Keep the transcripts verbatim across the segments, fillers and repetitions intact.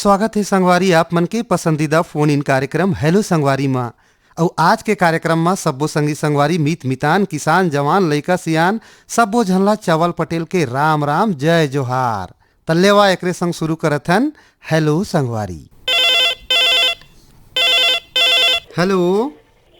स्वागत हे संगवारी आप मन के पसंदीदा फोन इन कार्यक्रम हेलो संगवारी मा। अउ आज के कार्यक्रम मा सब्बो संगी संगवारी, मीत मितान, किसान, जवान, लइका, सियान, सब्बो झन ला चवल पटेल के राम राम, जय जोहार। त लेवा एकरे संग शुरू करत हन हेलो संगवारी। हेलो।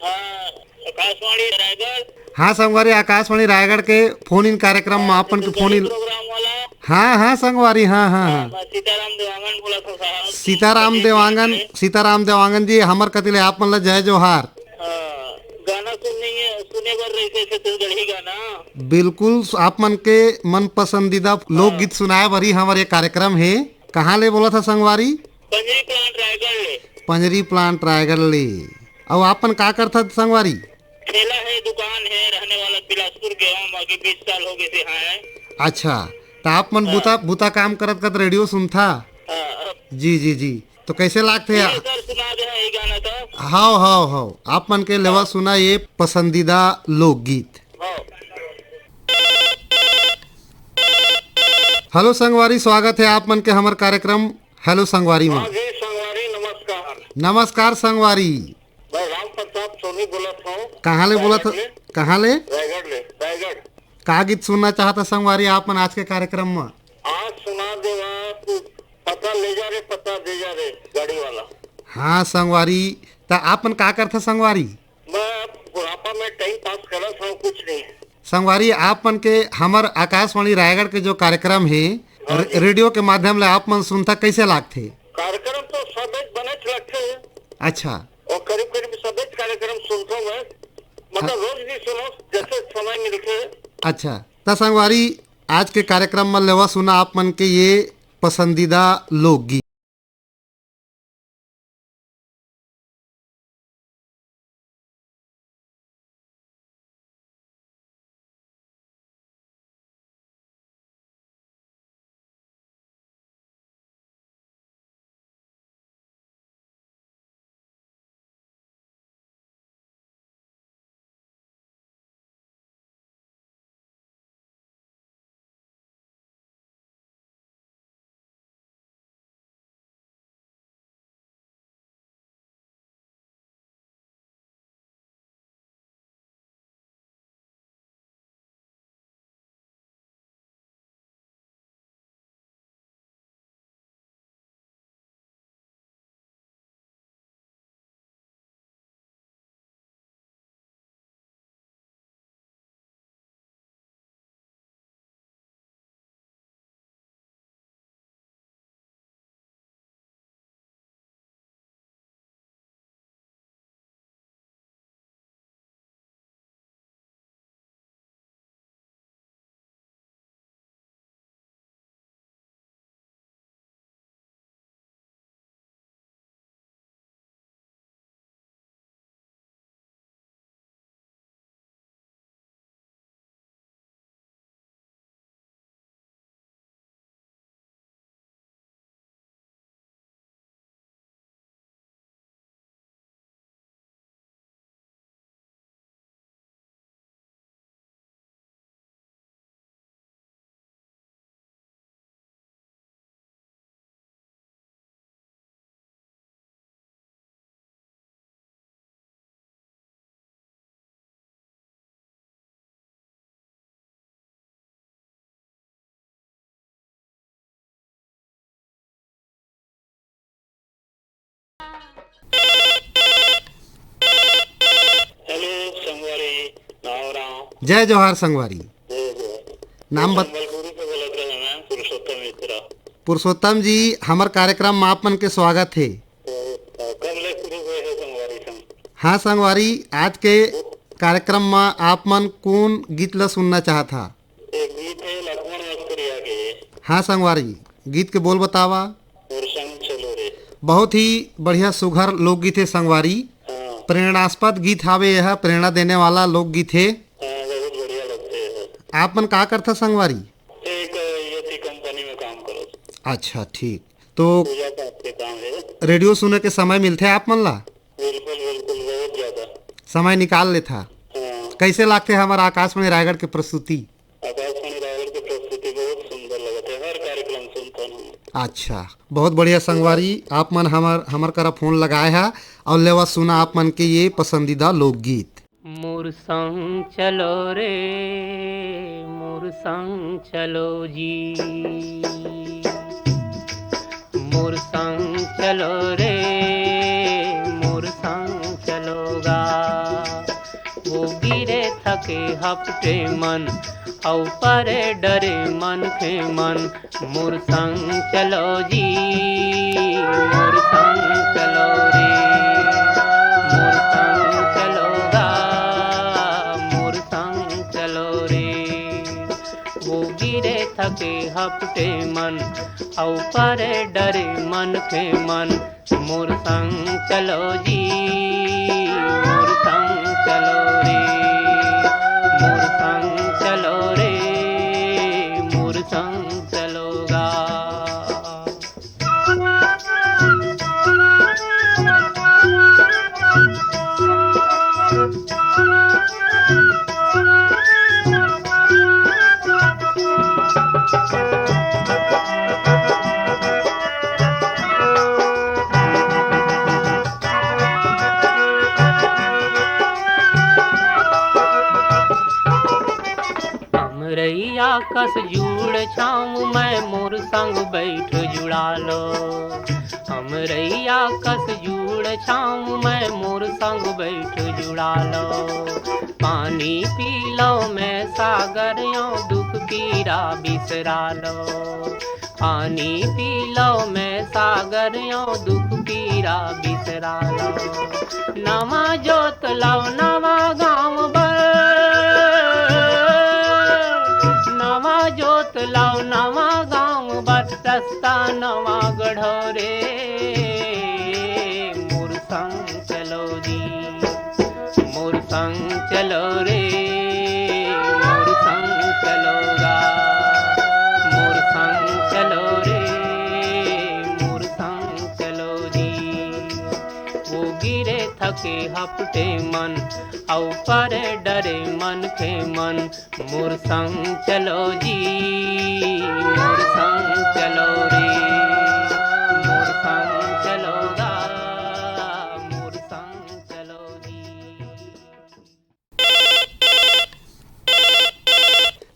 हाँ, आकाशवाणी रायगढ़। हाँ संगवारी, आकाशवाणी रायगढ़ के फोन इन कार्यक्रम में अपन के फोन इन प्रोग्राम वाला। हाँ हाँ संगवारी, हाँ हाँ हाँ, हाँ। मैं सीताराम देवांगन बोला था साहब। सीताराम देवांगन, सीताराम देवांगन जी, हमर कति ले आप मन ला जय जोहार। हाँ, गाना सुनने, सुने बर रहिथे छत्तीसगढ़ी गाना। बिल्कुल, आप मन के मन पसंदीदा लोकगीत सुनाए बर ही हमर ये कार्यक्रम हे। कहाँ ले बोला था संगवारी? पंजरी प्लांट रायगढ़ ले। पंजरी प्लांट रायगढ़ ले। अउ आपन का करथत संगवारी? ठेला है, दुकान है, रहने वाला बिलासपुर गेवा, बाकी बीस साल हो गए से हाँ है। अच्छा, त आप मन हाँ। बुता, बुता काम करत करत रेडियो सुनथा? हाँ। जी जी जी। तो कैसे लागथे? ये सर सुना दे हाँ, ये गाना तो। हाव हाव हाव, आप मन के लेवा हाँ। सुना ये पसंदीदा लोकगीत। हाँ। हेलो संगवारी, स्वागत है आप मन के हमर कार्यक्रम हेलो संगवारी में। हाँ जी संगवारी, नमस्कार। नमस्कार संगवारी। मैं राम प्रताप सोनी बोलत हूँ। कहाँ ले बोलत? रायगढ़ ले। कहाँ ले? रायगढ़ ले, रायगढ़। का गीत सुनना चाहता संगवारी आप मन आज के कार्यक्रम में? आज सुना देवा तू, पता ले जा रे, पता दे जा रे, गाड़ी वाला। हाँ संगवारी, त आप मन का करथा संगवारी? मैं बुढ़ापा में टाइम पास करत हूँ, कुछ नहीं। संगवारी, आप मन के हमर आकाशवाणी रायगढ़ के जो कार्यक्रम हे, हाँ रे-, जी। रेडियो के माध्यम ले आप मन सुनथा, कैसे लागथे? कार्यक्रम तो सबे बनेच लगथे। अच्छा। और करीब करीब सबे कार्यक्रम सुनता हूँ मैं, मतलब हाँ। रोज भी सुनो, जैसे समय मिलथे। अच्छा, त संगवारी, आज के कार्यक्रम में लेवा सुना आप मन के ये पसंदीदा लोकगीत। हेलो संगवारी, राम राम। जय जोहार संगवारी। जय जोहार। नाम बत- संबलपुरी से बोलत रहे मैं, पुरुषोत्तम मिश्रा। पुरुषोत्तम जी, हमर कार्यक्रम में आप मन के स्वागत हे। तो, अ, कब ले शुरू हुए है संगवारी संग? हाँ संगवारी, आज के कार्यक्रम में आप मन कौन गीत ला सुनना चाहत हा? एक गीत है लक्ष्मण मस्तुरिया के। हाँ संगवारी, गीत के बोल बतावा। और संग चलो रे। बहुत ही बढ़िया सुघर लोकगीत हे संगवारी। हाँ। प्रेरणास्पद गीत हावे यह, प्रेरणा देने वाला लोकगीत हे। हाँ, बहुत बढ़िया लगते हैं। आप मन का करथा संगवारी? एक एसी कंपनी में काम करो। अच्छा, ठीक। तो पूजा पाठ के काम है। रेडियो सुने के समय मिलथे आप मन ला? बिल्कुल, बिल्कुल, बहुत ज्यादा। समय निकाल लेथा। हाँ। कैसे लागथे हमर आकाशवाणी रायगढ़ के प्रस्तुति? आकाशवाणी रायगढ़ के प्रस्तुति बहुत सुंदर लगत है, हर कार्यक्रम सुनता हूँ। अच्छा, बहुत बढ़िया संगवारी, आप मन हमर हमर करा फोन लगाए हा। और लेवा सुना आप मन के ये पसंदीदा लोकगीत। मोर संग चलो रे, मोर संग चलो जी, मोर संग चलो रे, मोर संग चलो गा। वो गिरे थके हपटे मन, अउ परे डरे मनखे मन, मोर संग चलो जी, मोर संग चलो रे, मोर संग चलो गा, मोर संग चलो रे। वो गिरे थके हपटे मन, अउ परे डरे मनखे मन, मोर संग चलो जी, मोर संग चलो रे, मोर संग चलो रे, मोर संग चलो गा। अमरैया कस जूड़ छाँव मैं, मोर संग बैठ जुड़ा लो। अमरैया कस जूड़ छाँव मैं, मोर संग बैठ जुड़ा लो। पानी पी लो मैं सागर यो, दुख पीरा बिसरा लो। पानी पी लो मैं सागर यो, दुख पीरा बिसरा लो। नवा जोत लाओ नवा गाँव बर, नवा जोत लाओ नवा गाँव बर, रस्ता नवा गढ़ो रे। मोर संग चलो जी, मोर संग चलो रे, मोर संग चलो गा, मोर संग चलो रे, मोर संग चलो जी। वो गिरे थके हपटे मन, अउ परे डरे मनखे मन, मोर संग चलो जी, मोर संग चलो रे, मोर संग चलो गा, मोर संग चलो जी।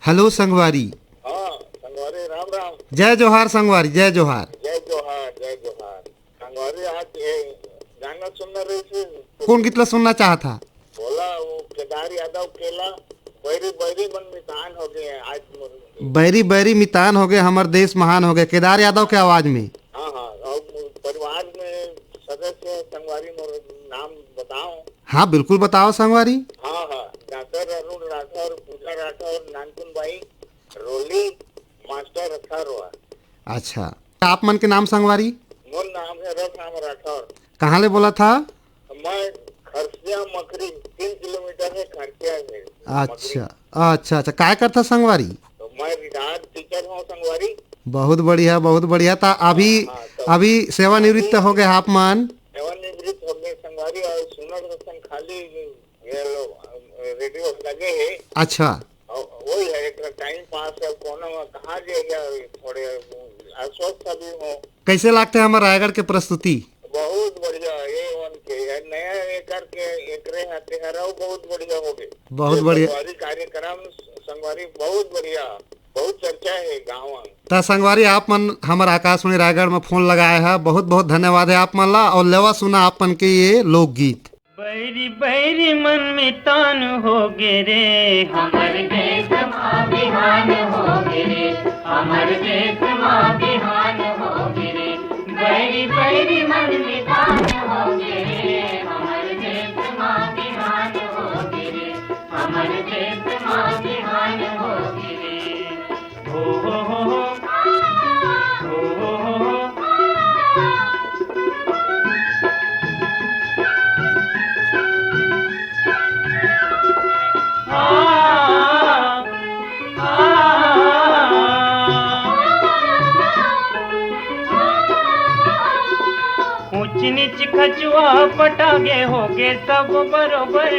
हेलो संगवारी। हाँ, संगवारी, राम राम। जय जोहार संगवारी, जय जोहार। जय जोहार, जय जोहार। संगवारी, आज ये गाना सुनना रही थी। कौन गीत ला सुनना चाहत हा? बोला, वो केदार यादव केला, बैरी बैरी मन मितान हो गए हैं आज मोर। बैरी बैरी मितान हो गए, हमर देश महान हो गए, केदार यादव के आवाज में। हाँ, हाँ, और परिवार में सदस्य संगवारी मोर नाम बताओ। हाँ, बिल्कुल बताओ संगवारी। हाँ, हाँ, डॉक्टर अरुण राठौर, पूजा राठौर, नानकुन बाई, रोली, मास्टर अठारवा। अच्छा, आप मन के नाम संगवारी? मोर नाम है रघुराम राठौर। कहाँ ले बोलत हा? मैं खरसिया मकरी, तीन किलोमीटर है खरसिया से। अच्छा, मकरी। अच्छा, अच्छा, काय करथा संगवारी? तो मैं रिटायर्ड टीचर हूँ संगवारी। बहुत बढ़िया, बहुत बढ़िया। ता अभी, हाँ, हाँ, तो अभी सेवानिवृत्त अभी हो गए आप मन? सेवानिवृत्त हो गए संगवारी, और सुनत रथन खाली ये लो, रेडियो लगे है। अच्छा। और वही है, एक टाइम पास है, कोनो में कहाँ जे गया, थोड़े अस्वस्थ भी हो। कैसे लागथे हमर रायगढ़ के प्रस्तुति? बहुत बढ़िया, ए वन के है, नया एकर के, एकरे हाथे हराओ, बहुत बढ़िया हो गए। बहुत ये बढ़िया। संगवारी कार्यक्रम, संगवारी बहुत बढ़िया, बहुत चर्चा है गाँव में। त संगवारी, आप मन हमर आकाशवाणी रायगढ़ में फोन लगाए हा, बहुत बहुत धन्यवाद है आप मन ला। और लेवा सुना आप मन के ये लोकगीत। बैरी बैरी मन मितान हो गे रे, हमर देश मा बिहान हो गे रे, हमर देश मा बिहान हो गे रे। बैरी बैरी मन मितान हो गे रे, हमर देश मा बिहान हो गे रे, हमर देश मा बिहान हो गे रे। ऊंच नीच खचुआ पटागे होगे सब बरोबर,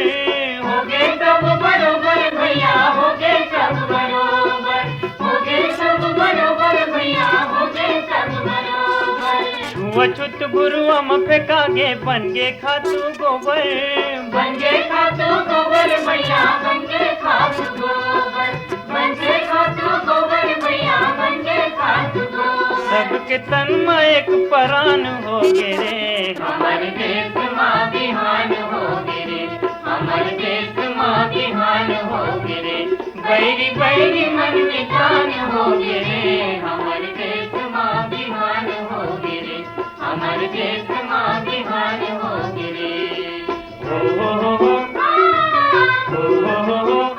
होगे सब बरोबर भैया, होगे सब बरोबर, होगे सब बरोबर भैया, होगे सब पछुत घुरुवा म फेंका गे, बन गे खातू गोबर। बन गे खातू गोबर भैया, बन गे खातू गोबर। बन गे खातू गोबर भैया, बन गे खातू गोबर। सबके तन म एक परान हो गे रे। हमर देश म बिहान हो गे रे। हमर देश म बिहान हो गे रे। बैरी बैरी मन मितान हो गे रे। हमर देश म बिहान हो गे रे। हमर देश म बिहान हो गे रे। हो, हो, हो, हो। हो, हो, हो, हो।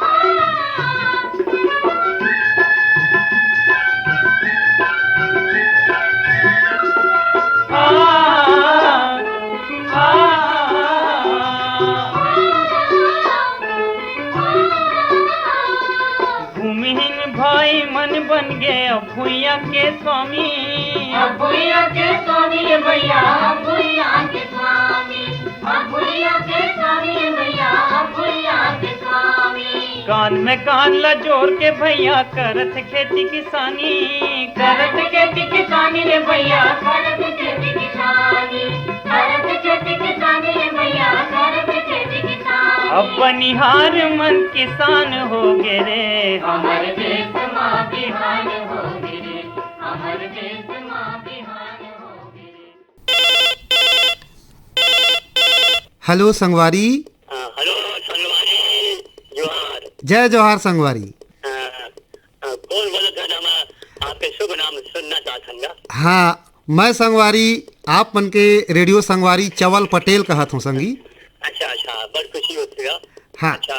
आ, आ, आ, आ। भूमिहीन भाई मन बन गे अब भुइयां के स्वामी। अब भुइयां के स्वामी रे भैया, अब भुइयां के स्वामी। अब भुइयां के स्वामी रे भैया, अब भुइयां के स्वामी। कान में कान ला जोड़ के भैया करत खेती किसानी। करत खेती किसानी रे भैया, करत खेती किसानी। करत खेती किसानी रे भैया, करत खेती किसानी। अब बनिहार मन किसान हो गे रे। हमर देश म बिहान हो गे रे। हमर देश म बिहान हो गे रे। हेलो संगवारी। हाँ, हेलो संगवारी, जोहार। जय जोहार संगवारी। हाँ, हाँ, कौन बोलत हे? हम आपके शुभ नाम सुनना चाहत हन गा। हाँ, मैं संगवारी, आप मन के रेडियो संगवारी चवल पटेल कहत हूँ संगी। अच्छा, अच्छा, बड़ खुशी होत हे गा। हाँ। अच्छा,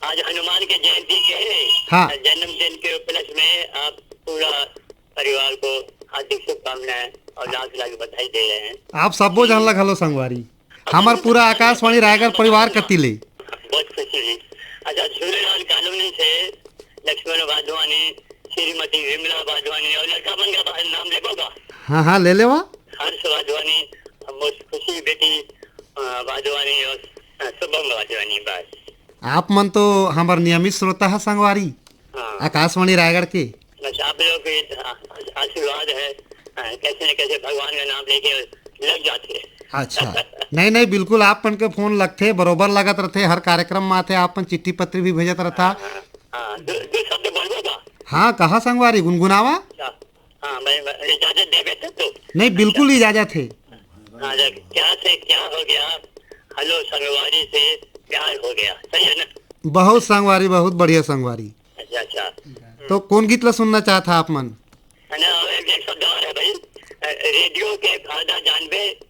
आज हनुमान के जयंती के हाँ। जन्मदिन के उपलक्ष्य में आप पूरा परिवार को हार्दिक शुभकामनाएं और लाख लाख बधाई दे रहे हैं। आप सबो झन ला घलो संगवारी, हमर पूरा आकाशवाणी रायगढ़ परिवार कति ले। बहुत खुशी हुई। अच्छा, सूर्यलाल कॉलोनी से लक्ष्मण वाधवानी, श्रीमती विमला वाधवानी और लड़का मन का बा-, नाम लेबो का? हाँ, हाँ, ले लेवा। हर्ष वाधवानी, मोर खुशी बेटी, अ, वाधवानी और, अ, शुभम वाधवानी, बस। आप मन तो हमर नियमित श्रोता ह संगवारी, हाँ। आकाशवाणी रायगढ़ के। बस आप लोग के आ-, आशीर्वाद है, आ, कैसे न कैसे भगवान का नाम लेके लग जाते हैं। अच्छा। नहीं, नहीं, बिल्कुल आप मन के फोन लगथे, बरोबर लगत रथे, हर कार्यक्रम में आथे, आप मन चिट्ठी पत्री भी भेजत रथा। हाँ, हाँ, हाँ, दो, दो शब्द बोलबो का? हाँ, कहा संगवारी, गुनगुनावा। अच्छा, हाँ, मैं, मैं इजाजत देबे तो, तो। नहीं, बिल्कुल इजाजत है। हाँ, देख, क्या से क्या हो गया, हेलो संगवारी से प्यार हो गया, सही है ना? बहुत संगवारी, बहुत बढ़िया संगवारी। अच्छा, अच्छा। तो कौन गीत ला सुनना चाहत हा आप मन? है ना, और एक, एक शब्द और है भाई, अ, रेडियो के फायदा जानबे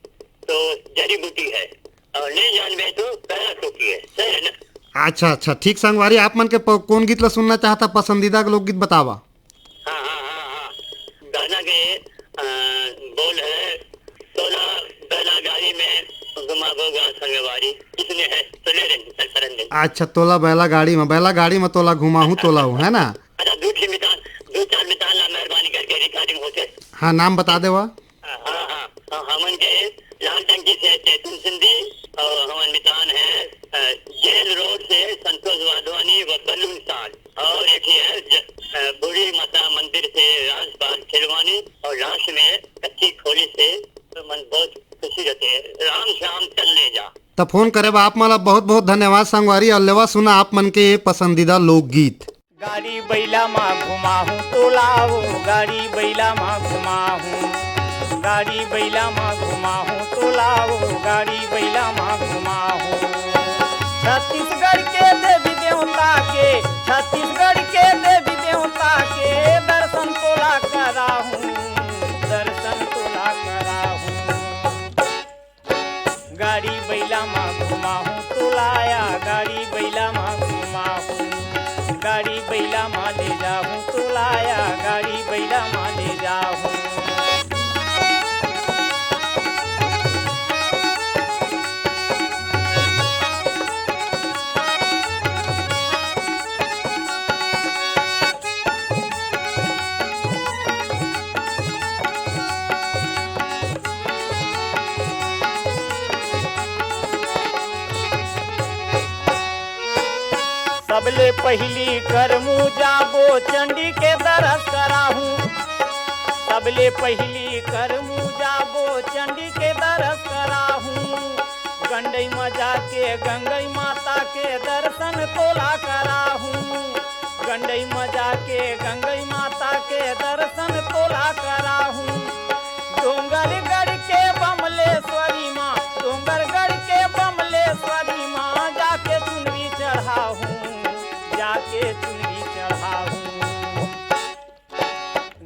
तो जड़ी बूटी है, और नहीं जानबे तो पैरा टोकी है, सही है ना? अच्छा, अच्छा, ठीक संगवारी, आप मन के प-, कौन गीत ला सुनना चाहत हा, पसंदीदा लोकगीत बतावा। हाँ, हाँ, हाँ, हाँ। गाना के, अ, बोल है, तोला बैला गाड़ी में घुमाबो गा संगवारी। किसने है? तो ले रहे हैं, सर, सरन दे। अच्छा, तोला बैला गाड़ी में, बैला गाड़ी में तोला घुमाहूँ, तोला हूँ, है ना? अच्छा, दो तीन मितान, दो चार मितान ला मेहरबानी करके recording होते। हाँ, नाम बता देवा। हाँ, हाँ, हाँ, हाँ, हमन के लाल टंकी से चेतन सिंधी और हमन मितान है, अ, जेल रोड से संतोष वाधवानी व बलून साज। और एक ही है ज-, अ, बूढ़ी माता मंदिर से राजपाल खिलवानी और last में कच्ची खोली से तो मन बहुत खुशी रहते हैं। राम श्याम चल ले जा। त फोन करे बा आप मन ला बहुत बहुत धन्यवाद संगवारी, और लेवा सुना आप मन के पसंदीदा लोकगीत। गाड़ी बइला मा घुमाहूँ तोला ओ, गाड़ी बइला मा घुमाहूँ, गाड़ी बइला मा घुमाहूँ तोला ओ, गाड़ी बइला मा घुमाहूँ। छत्तीसगढ़ के देवी देवता के, छत्तीसगढ़ के देवी देवता के दर्शन तोला कराहूँ, दर्शन तोला कराहूँ। गाड़ी बइला मा घुमाहूँ तोला या, गाड़ी बइला मा घुमाहूँ, गाड़ी बइला मा ले जाहूँ तोला या, गाड़ी बइला मा ले जाहूँ। सबले पहिली करमू जाबो, चंडी के दरस कराहूँ। सबले पहिली करमू जाबो, चंडी के दरस कराहूँ। गंडई म जाके गंगई माता के दर्शन तोला कराहूँ। गंडई म जाके गंगई माता के दर्शन तोला कराहूँ। डोंगरगढ़ के बमलेश्वरी माँ, डोंगरगढ़ के बमलेश्वरी माँ, जाके चुनरी चढ़ाहूँ, जाके चुनरी चढ़ाहूँ।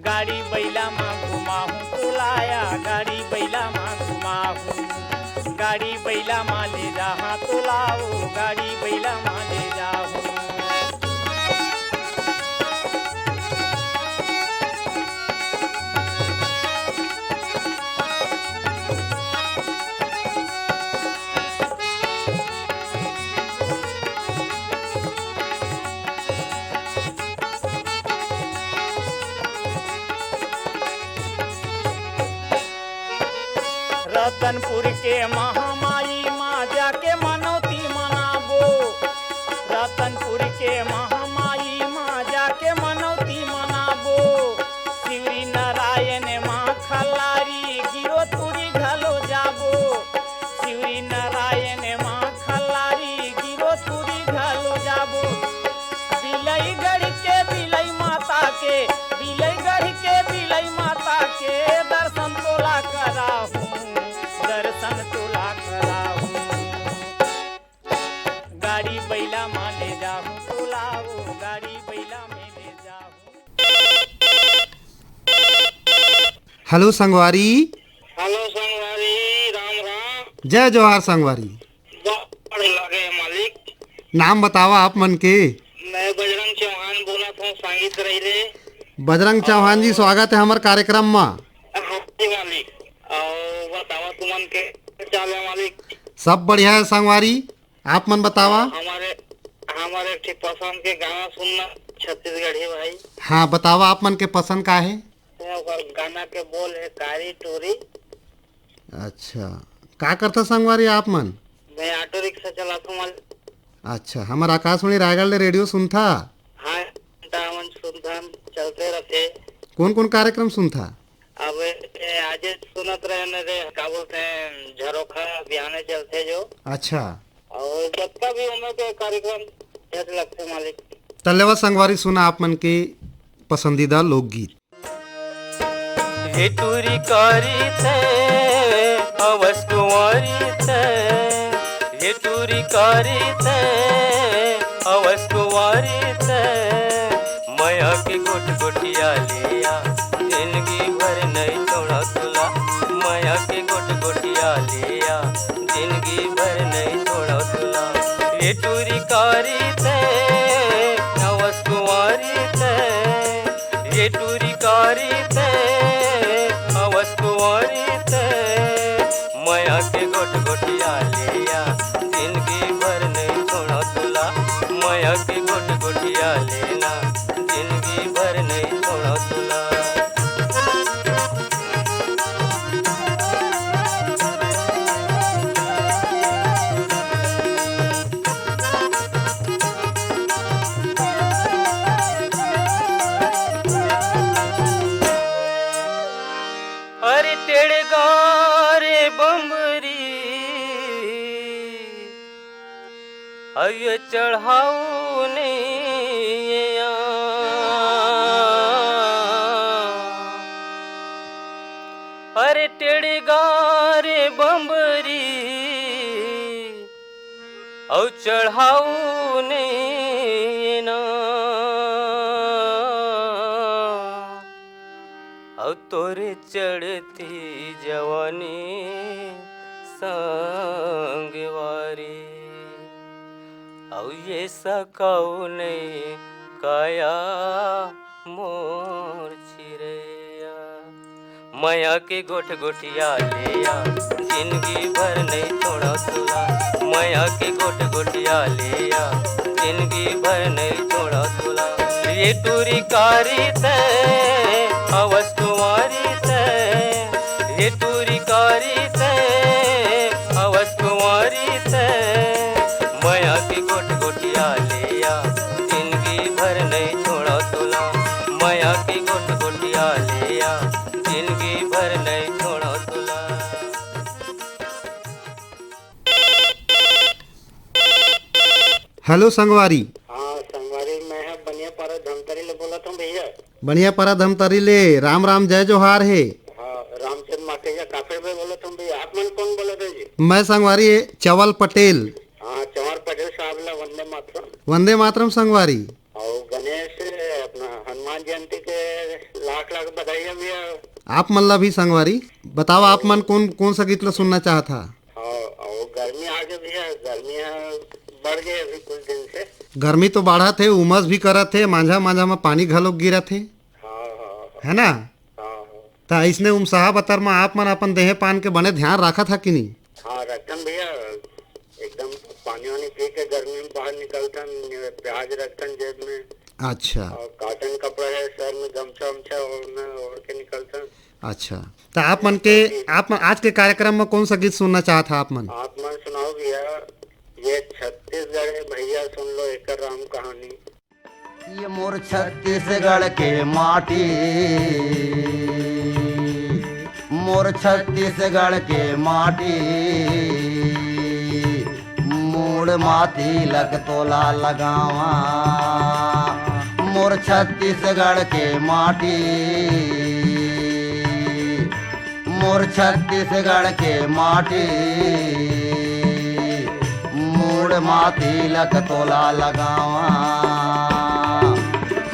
गाड़ी बैला मा घुमाहूँ तोला या, गाड़ी बैला मा घुमाहूँ। गाड़ी बैला मा ले जाहा तोला ओ, गाड़ी बैला मा ले जाहूँ। रतनपुर के महामाई मा जाके मनौती मनाबो। रतनपुर के महामाई मा जाके मनौती मनाबो। शिवरी नारायण मा खल्लारी गिरोतपुरी घलो जाबो। शिवरी नारायण मा खल्लारी गिरोतपुरी घलो जाबो। बिलईगढ़ के बिलई माता के, बिलईगढ़ के बिलई माता के दर्शन तोला कराहूँ, दर्शन तोला कराहूँ। गाड़ी बैला मा ले जाहूँ तोला ओ, गाड़ी बैला में ले जाहूँ। हेलो संगवारी। हेलो संगवारी, राम राम। जय जोहार संगवारी। बहुत बढ़िया लगे हे मालिक। नाम बतावा आप मन के। मैं बजरंग चौहान बोलत हूँ, संगीत रही रे। बजरंग चौहान जी, स्वागत है हमारे कार्यक्रम में। हाँ जी मालिक। और बतावा तुमन के चाल है मालिक? सब बढ़िया है संगवारी, आप मन बतावा। हमारे, हमारे एक ठे पसंद के गाना सुनना, छत्तीसगढ़ी भाई। हाँ, बतावा आप मन के पसंद का है? तो ओकर गाना के बोल है कारी टोरी। अच्छा, का करथा संगवारी आप मन? मैं ऑटो रिक्शा चलाथों मालिक। अच्छा, हमर आकाशवाणी रायगढ़ ले रेडियो सुनथा? हाँ, हमन सुनथन, चलते रथे। कौन कौन कार्यक्रम सुनथा? अब ए, आजे सुनत रहे न रे, का बोलते हैं, झरोखा बिहाने चलते जो। अच्छा। और जतका भी ओमे के कार्यक्रम जज लगथे मालिक। त लेवा संगवारी सुना आप मन के पसंदीदा लोकगीत। ये टूरी कारी ते अवस कुंवारी ते, ये टूरी कारी ते अवस कुंवारी ते, मया के गोट गोटिया लिया, जिंदगी भर नहीं छोड़ा तुला। मया के गोट गोटिया लिया, जिंदगी भर नहीं छोड़ा तुला। ये टूरी कारी ते अवस कुंवारी ते, ये टूरी कारी ते अवस कुंवारी ते, मया के गोट गोटिया लिया, जिंदगी भर नहीं छोड़ा तुला। मया के गोट गोटिया लेना, जिंदगी भर नहीं छोड़ा तुला। अरे टेड़गा रे बम्बरी, अये चढ़ाऊ नैया। अरे टेड़गा रे बम्बरी, अउ चढ़ाऊ नैना, अउ तोरे चढ़ती जवानी संगवारी, अउ ये सकाऊ नहीं काया मोर चिरैया। मया के गोठ गोठिया लिया, जिंदगी भर नहीं छोड़ा तुला। मया के गोठ गोठिया लिया, जिंदगी भर नहीं छोड़ा तुला। ये टूरी कारी ते अवस कुंवारी ते, ये टूरी कारी ते अवस कुंवारी ते, मया के गोठ गोठिया लिया, जिंदगी भर नहीं छोड़ा तुला। मया के गोठ गोठिया लिया, हेलो संगवारी। हाँ संगवारी, मैं ह बनिया पारा धमतरी ले बोलत हूँ भैया। बनिया पारा धमतरी ले राम राम, जय जोहार हे। हाँ, रामचंद माकेजा काफे में बोलत हूँ भैया। आप मन कौन बोलत हो जी? मैं संगवारी चवल पटेल। हाँ, चंवर पटेल साहब ला वंदे मातरम। वंदे मातरम संगवारी। और गणेश, अपना हनुमान जयंती के लाख लाख बधाई भैया। आप मन ला भी संगवारी। बताओ, आप मन कौन कौन सा गीत ला सुनना चाहत हा? हाँ, और गर्मी आ गई भैया, गर्मी है, बढ़ गई अभी कुछ दिन से। गर्मी तो बाढ़त हे, उमस भी करत हे, मांझा मांझा में पानी घलो गिरत हे। हाँ, हाँ, हाँ। है ना? हाँ, हाँ। त अइसने उमसहा बतर म आप मन अपन देहे पान के बने ध्यान राखत हा कि नी? हाँ, रखथन भैया, एकदम पानी वानी पी के गर्मी में बाहर निकलथन, प्याज रखथन जेब में। अच्छा। और cotton कपड़ा है, सर में गमछा वमछा ओढ़ना, ओढ़ के निकलथन। अच्छा, त आप मन के, आप मन आज के कार्यक्रम में कौन सा गीत सुनना चाहत हा आप मन? आप मन सुनाओ भैया, ये छत्तीसगढ़ है भैया, सुन लो एकर राम कहानी। ये मोर छत्तीसगढ़ के माटी, मोर छत्तीसगढ़ के माटी, मूड़ मा तिलक तोला लगावा। मोर छत्तीसगढ़ के माटी, मोर छत्तीसगढ़ के माटी, मूड़ मा तिलक तोला लगावा।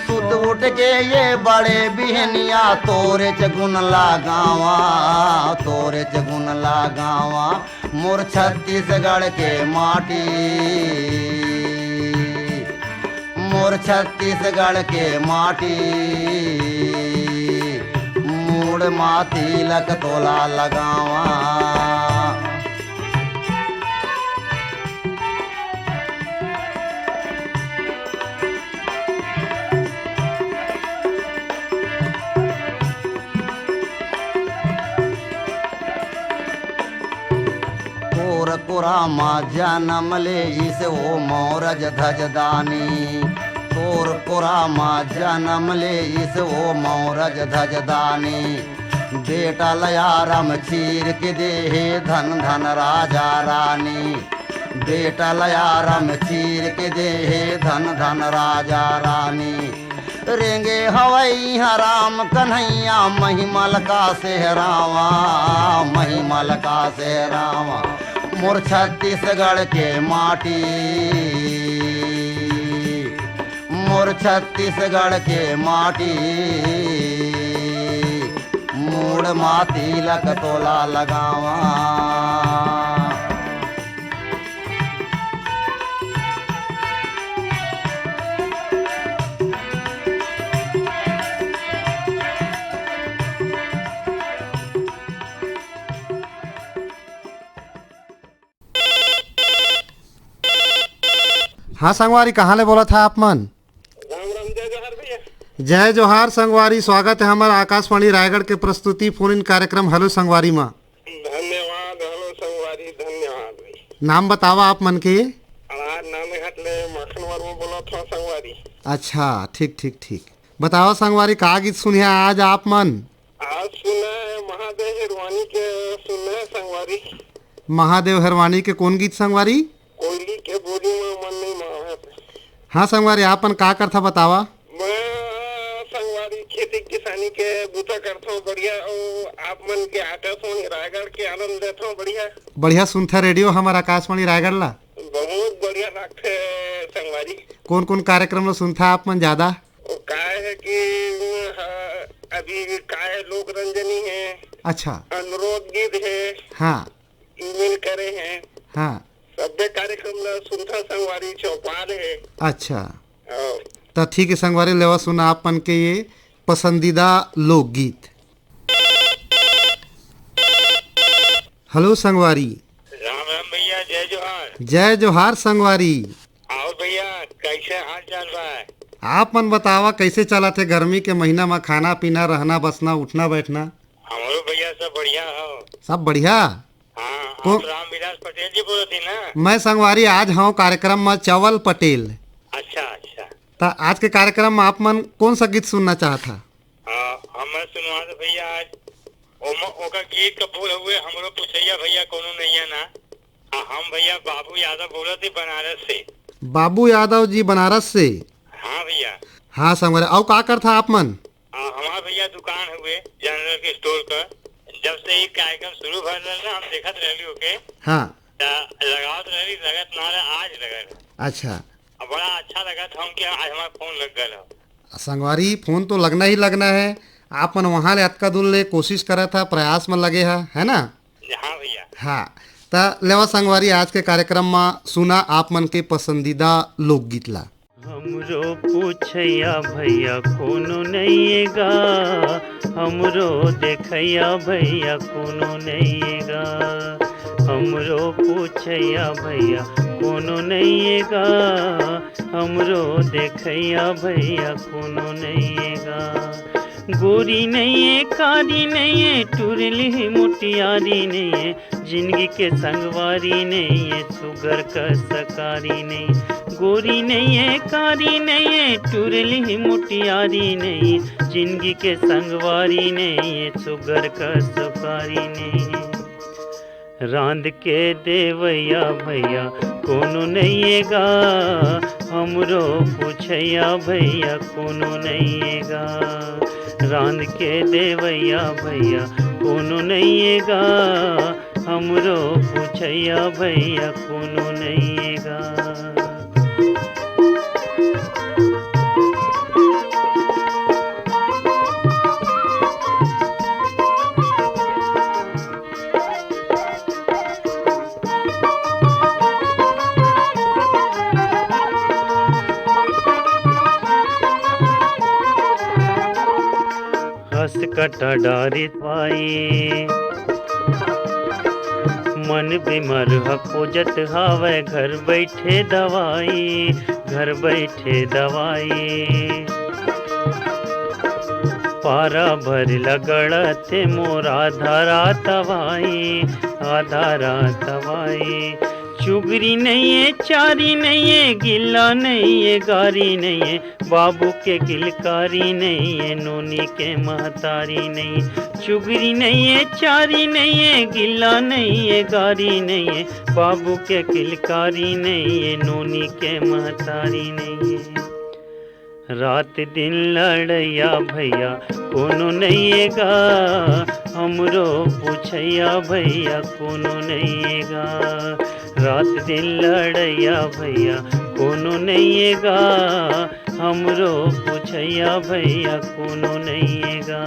सुत उठ के ये बड़े बिहनिया तोरेच गुन लगावा, तोरेच गुन लगावा। मोर छत्तीसगढ़ के माटी, मोर छत्तीसगढ़ के माटी, मूड़ मा तिलक तोला लगावा। तोर कोरा मा जनम लेइस ओ मौरज धजदानी, तोर कोरा मा जनम लेइस ओ मौरज धजदानी। बेटा ल आराम चीर के देहे धन धन राजा रानी, बेटा ल आराम चीर के देहे धन धन राजा रानी। रेंगे हवई इहाँ राम कन्हैया, महिमल का सेहरावा, महिमल का सेहरावा। मोर छत्तीसगढ़ के माटी, मोर छत्तीसगढ़ के माटी, मूड़ मा तिलक तोला लगावा। हाँ संगवारी, कहाँ ले बोलत हा आप मन? राम राम, जय जोहार भैया। जय जोहार संगवारी, स्वागत है हमारा आकाशवाणी रायगढ़ के प्रस्तुति फोन इन कार्यक्रम हेलो संगवारी मा। धन्यवाद, हेलो संगवारी, धन्यवाद भैया। नाम बतावा आप मन के? हमार नाम घाट ले मखन वर्मा बोलत हूँ संगवारी। अच्छा, ठीक ठीक ठीक। बतावा संगवारी, का गीत सुनिया आज आप मन? आज सुना है महादेव हिरवानी के, सुना है संगवारी। महादेव हिरवानी के कौन गीत संगवारी? कोयली के बोली में मन नहीं मावे। हाँ संगवारी, आपन का करथा बतावा? मैं संगवारी खेती किसानी के बूता करथों बढ़िया, और आप मन के आकाशवाणी रायगढ़ के आनंद लेथों बढ़िया। बढ़िया सुनथा रेडियो हमर आकाशवाणी रायगढ़ ला। बहुत बढ़िया लागथे संगवारी। कौन कौन कार्यक्रम ला सुनथा आप मन ज्यादा? वो काय है कि, हाँ, अभी काय है, लोक रंजनी है, अच्छा। अनुरोध गीत है, हाँ। ईमेल करे हैं। हाँ। सब्बे कार्यक्रम ला सुनथा संगवारी, चौपाल है। अच्छा। हाँ। त ठीक है संगवारी, लेवा सुना आप मन के ये पसंदीदा लोकगीत। हेलो संगवारी। राम राम भैया, जय जोहार। जय जोहार संगवारी। और भैया, कैसे हाल चाल बा? आप मन बतावा, कैसे चलत हे गर्मी के महीना में खाना पीना, रहना बसना, उठना बैठना? हमरो भैया सब बढ़िया हो। सब बढ़िया? हाँ, को- आप रामविलास पटेल जी बोलत ही ना? मैं संगवारी आज हूँ कार्यक्रम में चवल पटेल। अच्छा, अच्छा। त आज के कार्यक्रम में आप मन कौन सा गीत सुनना चाहत हा? हाँ, हमें सुनवा दे भैया आज। ओमा, ओकर गीत का बोल हुए, हमरो पुछैया भैया कोनो नैया ना। आ, हम भैया बाबू यादव बोलत ही बनारस से। बाबू यादव जी बनारस से। हाँ भैया। हाँ संगवारी, अउ का करथा आप मन? हाँ, हमार भैया दुकान हुए जनरल के स्टोर का। जब से ये कार्यक्रम शुरू भर रहल ना, हम देखत रहली ओके। हाँ। त लगावत रहली, लगत ना रहे, आज लगल। अच्छा। अब बड़ा अच्छा लगत हम कि आज हमार फोन लग गल हो। संगवारी, फोन तो लगना ही लगना है। आप मन वहाँ ले अतका दूर ले कोशिश करत हा, प्रयास में लगे हा, है ना? हाँ भैया। हाँ, त लेवा संगवारी, आज के कार्यक्रम में सुना आप मन के पसंदीदा लोकगीत ला। हमरो पूछैया भैया कोनो नइये गा, हमरो देखैया भैया कोनो नइये गा, हमरो पूछैया भैया कोनो नइये गा, हमरो देखैया भैया कोनो नइये गा। गोरी नइये, कारी नइये, टुरली मुटियारी नइये, जिंदगी के संगवारी नइये, सुगर का सकारी नइये। गोरी नइये, कारी नइये, टुरली मुटियारी नइये, जिंदगी के संगवारी नइये, सुगर का सकारी नइये। रांध के देवैया भैया कोनो नइये गा, हमरो पूछैया भैया कोनो नइये गा। रांध के देवैया भैया कोनो नइये गा, हमरो पूछैया भैया कोनो नइये गा। हस कटा डारी पाई, मन बीमार ह खोजत हावय घर बैठे दवाई, घर बैठे दवाई। पारा भर लगड़त मोर आधा रात हवाई, आधा रात हवाई। चुगरी नइये, चारी नइये, गिल्ला नइये, गारी नइये, बाबू के किलकारी नइये, नोनी के महतारी नइये। चुगरी नइये, चारी नइये, गिल्ला नइये, गारी नइये, बाबू के किलकारी नइये, नोनी के महतारी नइये। रात दिन लड़ैया भैया कोनो नइये गा, हमरो पूछैया भैया कोनो नइये गा। रात दिन लड़ैया भैया कोनो नइये गा, हमरो पूछैया भैया कोनो नइये गा।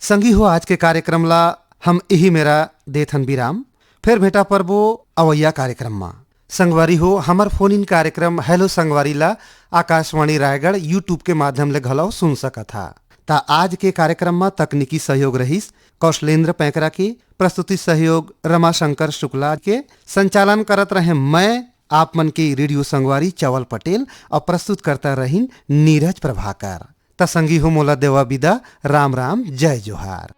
संगी हो, आज के कार्यक्रम ला हम इही मेरा देथन विराम। फेर भेंटा परबो अवइया कार्यक्रम मा। संगवारी हो, हमर फोन इन कार्यक्रम हेलो संगवारी ला आकाशवाणी रायगढ़ YouTube के माध्यम ले घलव सुन सकत हा। त आज के कार्यक्रम मा तकनीकी सहयोग रहिस कौशलेंद्र पैकरा के, प्रस्तुति सहयोग रमाशंकर शुक्ला के, संचालन करत रहे मैं आप मन के रेडियो संगवारी चवल पटेल और प्रस्तुतकर्ता रहिन नीरज प्रभाकर। त संगी हो, मोला देवा विदा, राम राम, जय जोहार।